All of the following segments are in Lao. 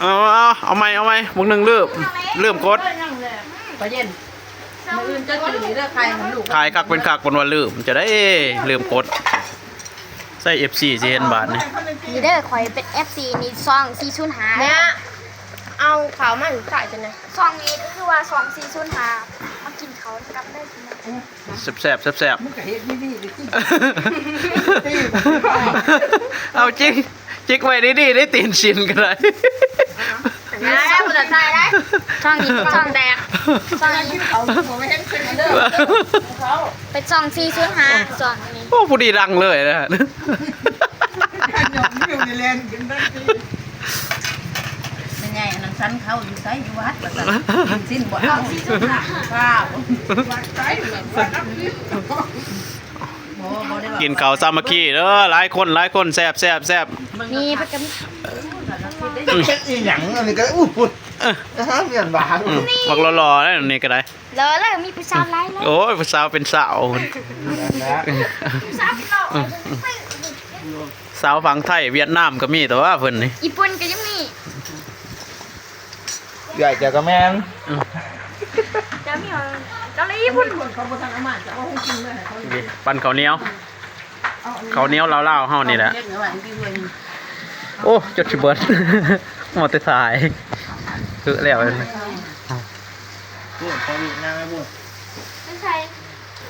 ເອົາ ເອົາ ເອົາໃໝ່ ເອົາໃໝ່ ບາງໜຶ່ງລືມ ລືມກົດ ປາເຢັນ ມື້ອື່ນເຈົ້າຈື່ເດີ ຂາຍໃຫ້ລູກ ຂາຍຄັກເປັນຄັກ ເພິ່ນວ່າລືມ ຈະໄດ້ລືມກົດ ໃສ່ເອັຟຊີຊິເຫັນບາດນີ້ ນີ້ເດີ ຂ້ອຍເປັນເອັຟຊີນີ້ ຊ່ອງສີ່ສູນຫ້າ ເນຍ ເອົາເຂົ້າມາຂາຍຈັ່ງໃດ ຊ່ອງນີ້ກໍຄືວ່າ ຊ່ອງສີ່ສູນຫ້າ ມາກິນເຂົ້ານຳກັນເດີ ແຊບໆ ແຊບໆ ມັນກໍເຮັດດີໆ ເອົາຈິກ ຈິກໄວ້ດີໆ ໄດ້ຕີນຊິນກໍໄດ້ ແລ້ວບໍ່ໄດ້ຖ່າຍໄດ້ ຊ່ອງນີ້ຊ່ອງແດກ ຊ່ອງນີ້ເຂົາບໍ່ເຫັນເປັນເດີ ເປັນຊ່ອງສີ່ສູນຫ້າ ຊ່ອງນີ້ ໂອ້ ຜູ້ດີດັງເລີຍນະ ແມ່ໃຫຍ່ອັນນັ້ນສັນເຂົາຢູ່ໃສ ຢູ່ວັດວ່າຊັ້ນ ກິນຊີ້ນບໍ່ເອົາ ກິນເຂົ້າສາມັກຄີເດີ ຫຼາຍຄົນ ຫຼາຍຄົນ ແຊບໆໆ ມີຜັກກະ ເຮັດອີ່ຫຍັງອັນນີ້ກໍ ອູ້ຍ ເອີ ອາຫານວຽດນາມ ອືມ ບັກຫຼໍ່ໆ ແລ້ວນີ້ກໍໄດ້ ເລີຍ ເລີຍ ມີຜູ້ສາວຫຼາຍເລີຍ ໂອ້ຍ ຜູ້ສາວເປັນສາວ ນັ້ນແຫຼະ ຜູ້ສາວເປັນຫຼໍ່ ສາວຝັ່ງໄທ ຫວຽດນາມກໍມີ ແຕ່ວ່າເພິ່ນນີ້ ຍີ່ປຸ່ນກໍຍັງມີ ເອື້ອຍເຈົ້າກໍແມ່ນ ເຈົ້າມີຫຍັງ ເກົາຫຼີພຸ້ນ ເຂົາບໍ່ທັນເອົາມາ ຈະເອົາຂອງກິນມາໃຫ້ເຂົາ ນີ້ ປັ້ນເຂົ້າໜຽວ ເຂົ້າໜຽວລາວໆ ເຮົານີ້ແຫຼະ ໂອ້ ຈົນຊິເບິດ ມົວແຕ່ຖ່າຍ ຄືແລ້ວ ພຸ້ນ ຂໍລູກຍ່າງໄປພຸ້ນ ໄປໃສ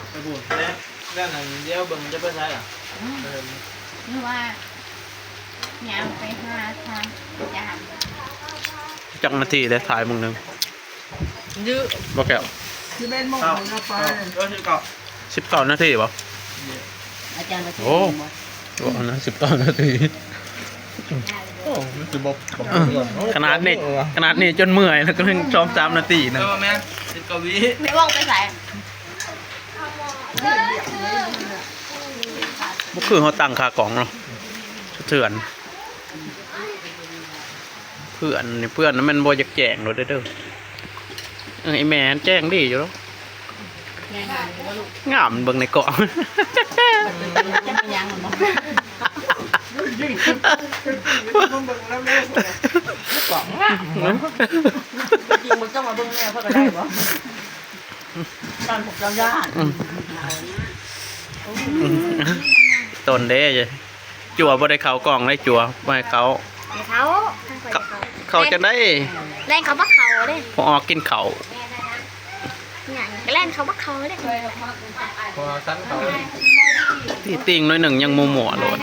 ໄປພຸ້ນ ແລ້ວ ແລ້ວນັ້ນ ດຽວເບິ່ງຈະໄປໃສລະ ອືມ ຫຼືວ່າ ຍ່າງໄປຫາທາງຈານ ຈັກນາທີເດ້ ຖ່າຍມື້ໜຶ່ງ ຍື້ ບໍ່ແກ້ວ ສິບເອັດໂມງເຮົາໄປ ເອີ ສິບເກົ້າ ສິບເກົ້ານາທີບໍ່ ອາຈານວ່າ ໂອ້ ໂອ້ ອັນນັ້ນສິບເກົ້ານາທີ ໂອ້ ມັນຊິບໍ່ ບໍ່ເກີນ ຂະໜາດນີ້ ຂະໜາດນີ້ຈົນເມື່ອຍ ແລ້ວກໍຍັງສອງສາມນາທີນະ ເອີ ແມ່ນ ສິບເກົ້າວິ ແມ່ວອງໄປໃສ ບໍ່ຄືເຮົາຕັ້ງຂາກອງເນາະ ສະເທືອນ ເພື່ອນນີ້ ເພື່ອນມັນບໍ່ຢາກແຈ້ງໂລດເດີ ເອີ ອີ່ແມ່ຫັ້ນແຈ້ງດີຢູ່ດອກ ງາມ ເບິ່ງໃນກ້ອງ ຈະມີຫຍັງມັນບໍ່ ກ້ອງງາມ ຈິງບໍ່ຕ້ອງມາເບິ່ງແມ່ເພິ່ນກໍໄດ້ບໍ່ ຢ້ານພວກເຈົ້າຢ້ານ ອືມ ຕົ້ນເດ້ ຈົວບໍ່ໄດ້ເຂົ້າກ້ອງເດ້ ຈົວບໍ່ໃຫ້ເຂົ້າ ໃຫ້ເຂົ້າ ເຂົ້າ ເຂົ້າຈັ່ງໃດ ແລ່ນເຂົ້າບໍ່ເຂົ້າເດ້ ບໍ່ອອກກິນເຂົ້າ ຫຍັງ ແລ່ນເຂົ້າບໍ່ເຂົ້າເດ້ ພໍສັນເຂົ້າ ຕີຕິ່ງໜ້ອຍໜຶ່ງຍັງມົວໆໂລດ